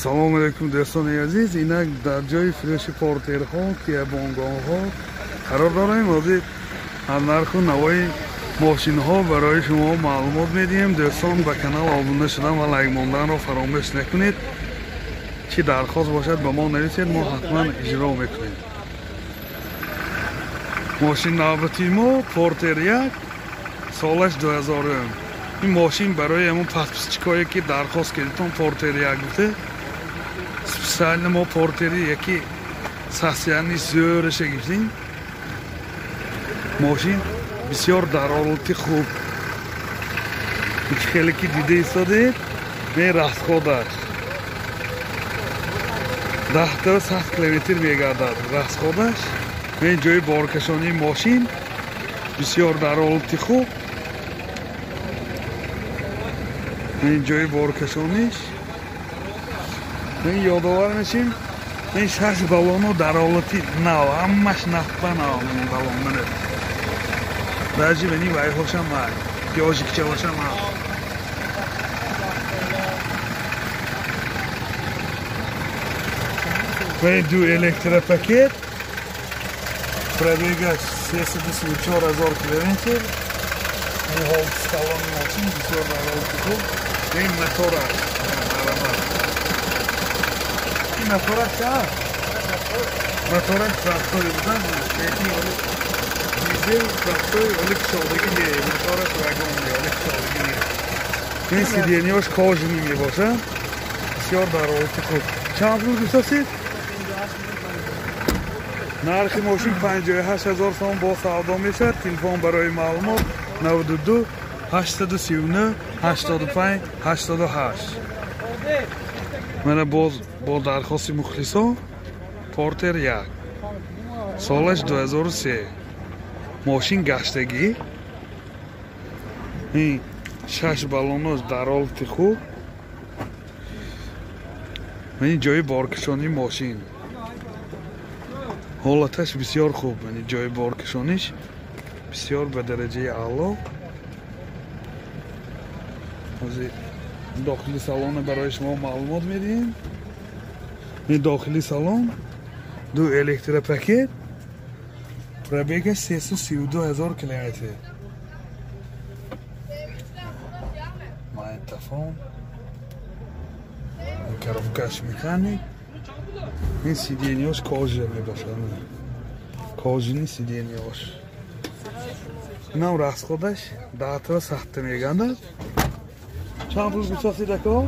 Салом алейкум дӯстони азиз. Инак дар ҷои фурӯши портерҳо, киябонгоҳҳо қарор дорем. Ҳозир аз нарху навои мошинҳо барои шумо маълумот медиҳем. Дӯстон, ба канал обуна шудан ва лайк монданро фаромӯш накунед. Чӣ дархост бошад, ба мо нависед, мо ҳатман иҷро мекунем. Мошин навбати мо Портер 1, солаш 2000. Ин мошин барои ҳамон подписчикое ки дархост кардитон Портер 1 гуфте, специально мо Портери яки состоянии зӯраша гирифтем. Мошин бисёр дар ҳолати хуб. Хеле ки дида истодед, не расходаш 10 то 100 километр мегардад расходаш. Не ҷои боркашонии мошин бисёр дар ҳолати хуб. Ин ҷои боркашониш. Ин ёдовар мешим, ин шаш балоно дар ҳолати нав, ҳамаш нафба нав балон мана. Даже бени вайҳошам май, ёжикчаҳошам ҳам. Ва ду электропакет, пробегаш 334 ҳазор километр. Ин ҳолати салони мошин бисёр дар ҳолати хуб. Ин мотораш, ин мотораш ча? Мотораш простой будан, лекин дизел простой, оли кушодагӣ не, мотораш вагон не, оли кушодагӣ не. Ин сиденьяш кожаный мебошад, бисёр дар ҳолати хуб. Чанд пул гуфтасед? Нархи мошин 58 ҳазор сом бо савдо мешавад. Телефон барои маълумот 92 839 85 88. Мана боз бо дархости мухлисон Портер 1, солаш 2003, мошин гаштагӣ. Ин шаш балонош дар ҳолати хуб. Ин ҷои боркашонии мошин ҳолаташ бисёр хуб. Ин ҷои боркашониш бисёр ба дараҷаи аъло. Ҳозир дохили салона барои шумо маълумот медиҳем. Ин дохили салон, ду электропакет, пробегаш 332 ҳазор километр. Магнитофон, коробкаш механик. Ин сиденьяш кожа мебошад, кожаный сиденьяш. Инам расходаш 10 то 100 мегардад. Чанд пул гуфтасед, ако?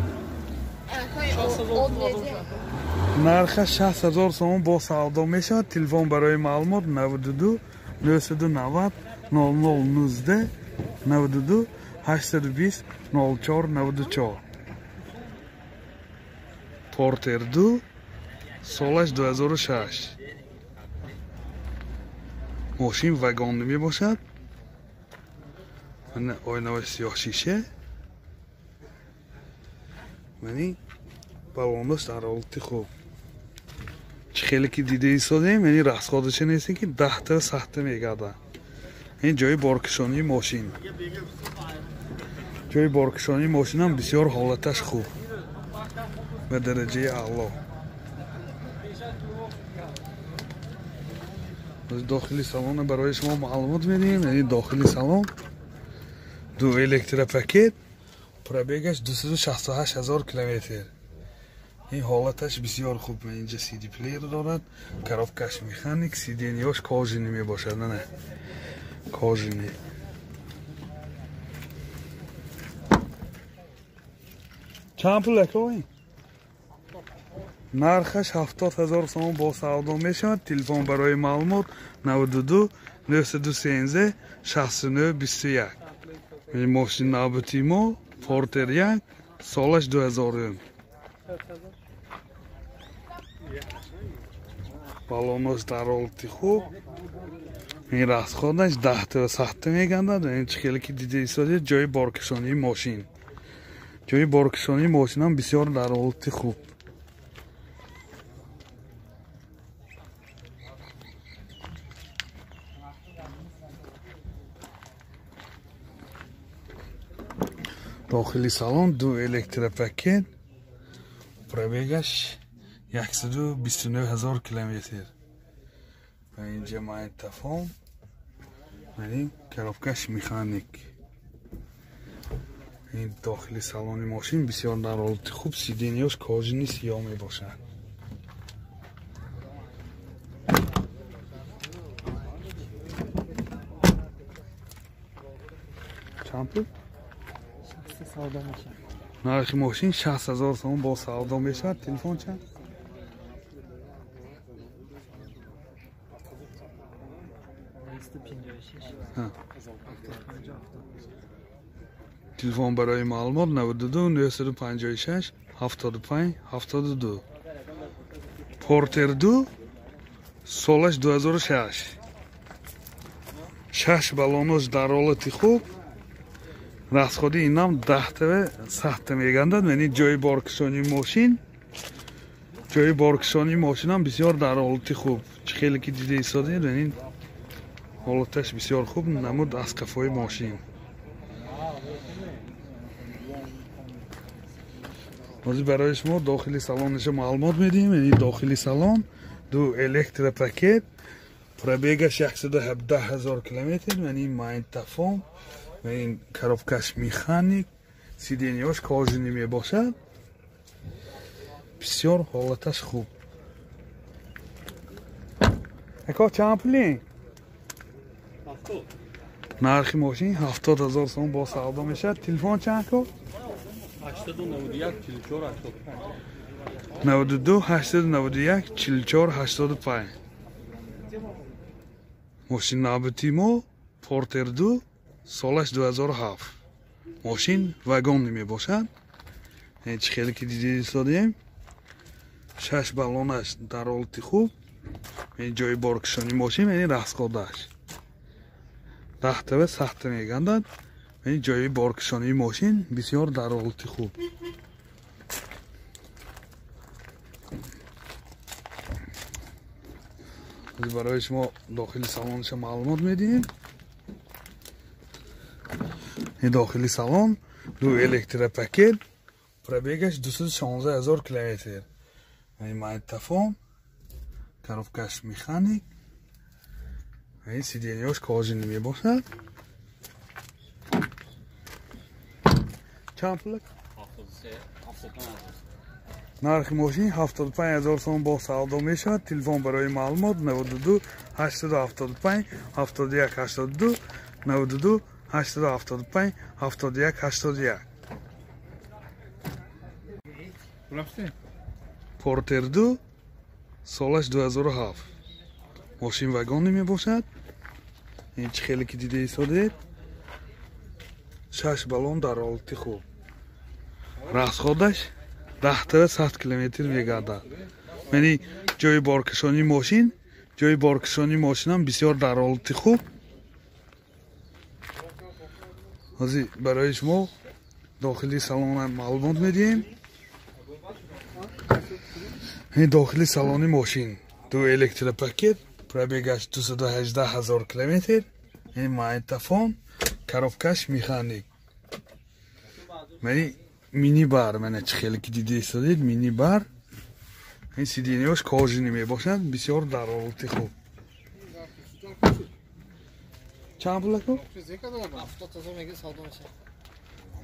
Нархаш 60 ҳазор сомон бо савдо мешавад. Телефон барои маълумот 92 990 00 19, 92 820 04 94. Портер 2, солаш 2006, мошин вагонӣ мебошад. Мана оинаҳои сиёҳ шиша, мани балонош дар ҳолати хуб. Чӣ хеле ки дида истодем, яъне расходаша нестем ки 10 та 100 та мегардад. Ин ҷои боркашонии мошин, ҷои боркашонии мошинам бисёр ҳолаташ хуб, ба дараҷаи аъло. Дохили салона барои шумо маълумот медиҳем. Яъне дохили салон, ду электропакет, пробегаш 268 ҳазор километр. Ин ҳолаташ бисёр хуб. Инҷа сиди плеер дорад, коробкаш механик, сиденьяш кожаный мебошад, на кожаный. Чанд пул, ако ин? Нархаш 70 ҳазор сомон бо савдо мешавад. Телефон барои маълумот 92 913 69 21. Мошин навбати мо Портер 1, солаш 2000. Балонош дар ҳолати хуб. Ин расходаш 10 та 100 та мегардад. Ин чӣ хеле ки дида истодед, ҷои боркашонии мошин, ҷои боркашонии мошинам бисёр дар ҳолати хуб. Дохили салон, ду электропакет. Пробегаш 129 000 километр. Ва инҷа магнитофон, ин коробкаш механик. Ин дохили салони мошин бисёр дар ҳолати хуб, сиденияш кожини сиёҳ мебошад. Чанд пул? Нархи мошин 60 000 сомон бо савдо мешавад. Телефон чанд? Телефон барои маълумот 92 956 75 72. Портер 2, солаш 2006. 6 баллонош дар ҳолати хуб. Расходи инам 10 сахта мегандад. Яъне ҷои боркашонии мошин, ҷои боркашонии мошинам бисёр дар ҳолати хуб. Чӣ хеле ки дида истодед, яъне ҳолаташ бисёр хуб намуд аз қафои мошин. Ҳозир барои шумо дохили салонаша маълумот медиҳем. Яъне дохили салон ду электропакет, пробегаш 117 000 километр, яъне магнитофон, ин коробкаш механик, сиденияш кожини мебошад. Бисёр ҳолаташ хуб. Ако чанд пулин? Нархи мошин 70 000 сомон бо савдо мешавад. Телефон чанд ко? 891 44 85. 92 891 44 85. Мошин навбати мо Портер 2, солаш 2007. Мошин вагонӣ мебошад. Чӣ хеле ки дида истодем, 6 баллонаш дар ҳолати хуб. Ҷои боркашонии мошин, яъне расходаш 10 сахта мегандад. Ҷои боркашонии мошин бисёр дар ҳолати хуб. Барои шумо дохили салонаша маълумот медиҳем. Дохили салон ду электропакет, пробегаш 216 000 километр. Магнитофон, коробкаш механик, сиденияш кожини мебошад. Чанд пул? Нархи мошин 75 000 сомон бо савдо мешавад. Телефон барои маълумот 92 875 71 82, 92 875 71 81. Портер 2, солаш 2007. Мошин вагонӣ мебошад. Ин чӣ хеле ки дида истодед, 6 баллон дар ҳолати хуб. Расходаш 10 100 километр мегардад. Яъне ҷои боркашонии мошин, ҷои боркашонии мошинам бисёр дар ҳолати хуб. Ҳозир барои шумо дохили салона маълумот медиҳем. Дохили салони мошин ду электропакет, пробегаш 218 000 километр, магнитофон, коробкаш механик. Яъне минибар, мана чӣ хеле ки дида истодед, минибар. Ин сиденияш кожини мебошад, бисёр дар ҳолати хуб. Чанд пул аку?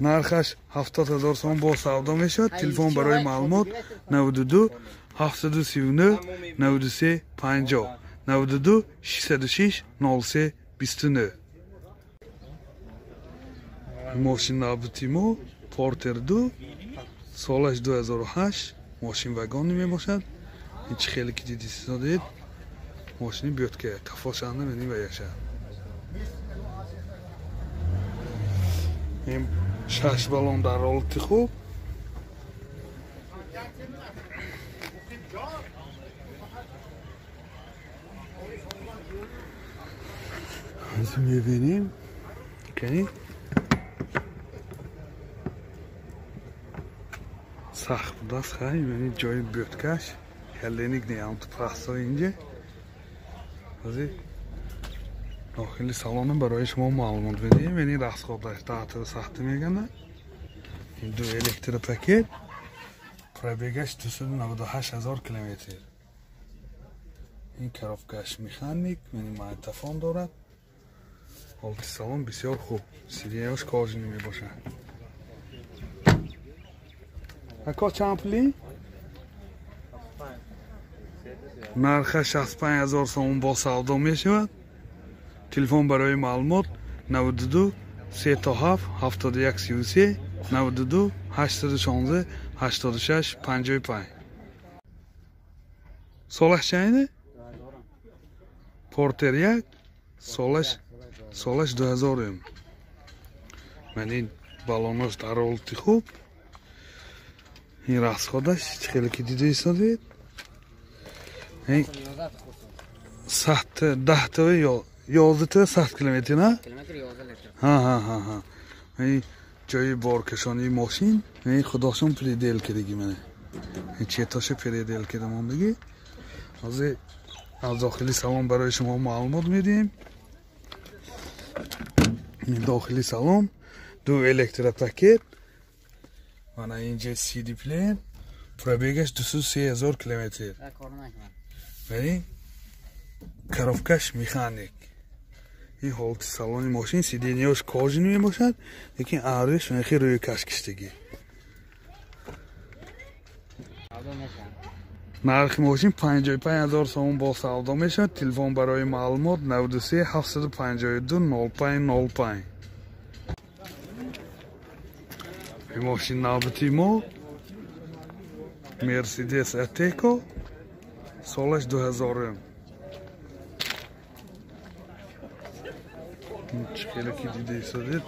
Нархаш 70 000 сомон бо савдо мешавад. Телефон барои маълумот 92 739 93 50, 92 606 03 29. Мошин навбати мо Портер 2, солаш 2008, мошин вагонӣ мебошад. Ин чӣ хеле ки дида истодед, мошини бётка қафошанда мени ва яша. Ин 6 баллон дар ҳолати хуб. Мебинем кани сахт будааст. Хай, яъне ҷои бёткаш ҳеленик не, ам ту паҳсо инҷа. Ҳозир дохили салонам барои шумо маълумот медиҳем. Яъне расходаш 10 сахта мегандад. Ин ду электропакет, Пробегаш 298 ҳазор километр. Ин коробкаш механик, магнитофон дорад. Ҳолати салон бисёр хуб. Сиденьяш кожаный мебошад. Ако чанд пули? Нархаш 65 ҳазор сомон бо савдо мешавад. Телефон барои маълумот 92 37 71 33 92 816 86 55. Солаш чанд? Портер 1, солаш 2000. Ман ин балонаш дар ҳолати хуб. Ин расходаш чӣ хеле ки дида истодед. Ин 10 та 11 та 100 километр, на? Километр 11 литр. Ҳа. Ин ҷои боркашонии мошин, ин худошон предел кардагӣ мана. Ин четаша предел карда мондагӣ. Ҳозир аз дохили салон барои шумо маълумот медиҳем. Ин дохили салон ду электропакет. Мана инҷа CD плеер. Пробегаш 203 ҳазор километр. Вале коробкаш механик. Ин ҳолати салони мошин, сиденьяш кожаный мебошад, лекин ариш хеле рӯи каш киштагӣ. Нархи мошин 55 ҳазор сомон бо савдо мешавад. Телефон барои маълумот 93 752 05 05. Ин мошин навбати мо Мерседес Атеко, солаш 2000. Чӣ хеле ки дида истодед.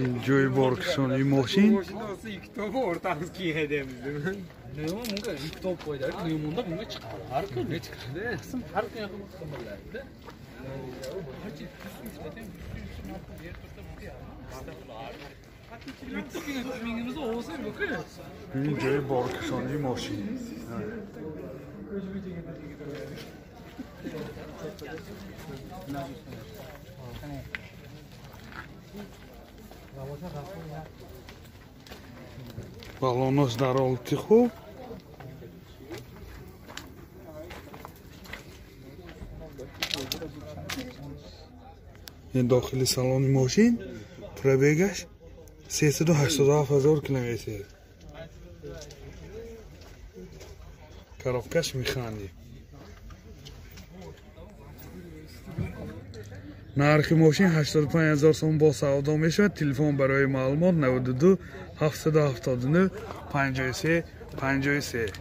Ин ҷои боркашонии мошин. Ин ҷои боркашонии мошин. Балонаш дар ҳолати хуб. Ин дохили салони мошин, пробегаш 387 ҳазор километр. Коробкаш механик. Нархи мошин 85 ҳазор сомон бо савдо мешавад. Телефон барои маълумот 92 779 53 53.